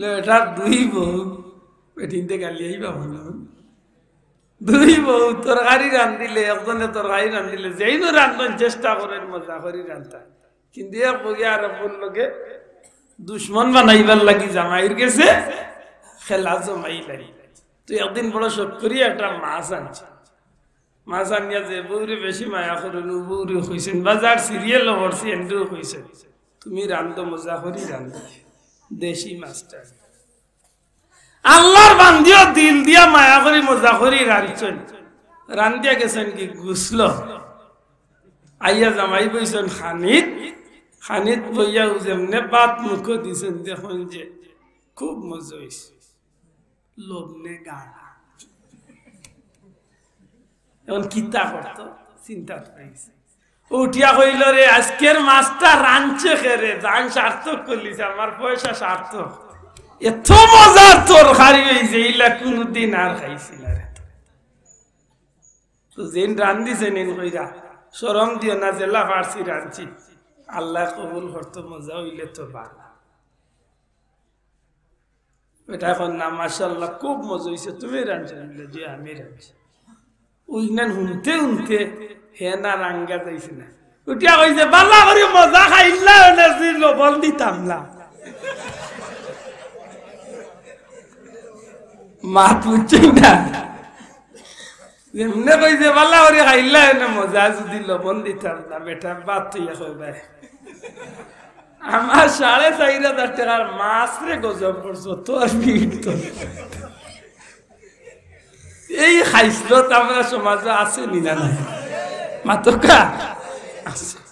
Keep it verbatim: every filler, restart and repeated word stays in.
এটার দুই বউ, বেটিন্তে গালি আইবা মনে হয়। দুই বউ তরকারি রান্ধিলে, একজনে তরকারি রান্ধিলে, যেইনও রান্ধন চেষ্টা করের মজা করি রান্ধতা, কিন্তু এক বউয়ে আর এক বউর লগে দুশমন বানাইবার লাগি জামাইর গেছে খেলা জমাইলায়। তো একদিন বড় শখ করি একটা মাছ আনছে। মাছ আনিয়া যে বউরে বেশি মায়া করেন, ও বউরে কইছেন, বাজার সিরিয়াল করছি, এন্ডু কইছেন, "তুমি রান্ধো, মজা করি রান্ধো, দেশি মাছটা।" আল্লাহর বান্দিও দিল দিয়া মায়া করি মজা করি রান্ধছইন। রান্ধিয়া গেছইন কি গুছলো, আইয়া জামাই বইছইন খানিত, খানিত বইয়া ও যেমনে ভাত মুখো দিছইন, দেখইন যে খুব মজা অইছে। লবণে গান। এখন কিতা করতো? চিন্তা করিছে। উঠিয়া কইল, "রে, আজকের মাছটা রানছে কে রে? জান সার্থক করলিছে, আমার পয়সা সার্থক। এত মজার তরকারি অইছে, ইলা কুনুদিন আর খাইছি না রে।" তো যেইন রান্ধিছে নিন কইরা, "শরম দিও না, যেলা পারছি রানছি, আল্লায় কবুল করতো, মজা অইলে তো ভালা।" বেটায় কয়, "না, মাশাআল্লাহ, খুব মজা অইছে, তুমি রানছো?" বলে, "জি, আমি রানছি।" ওইখান হুনতে হুনতে হে না রাঙ্গা যাইছে না, উঠিয়া কইছে, "ভালা করি মজা খাইলা অনে, জি লবণ দিতাম না।" মাত বুঝছইন না? যেমনে কইছে, "ভালা করি খাইলা অনে, মজা যদি লবণ দিতাম না।" বেটা বাদ তুই কই ভাই, আমার সাড়ে চাইর হাজার টেকার মাছ রে গজব করছো, তোর পিঠ তো। এই খাইছলত আমরা সমাজো আছে নি না নাই? মাতকা আছে।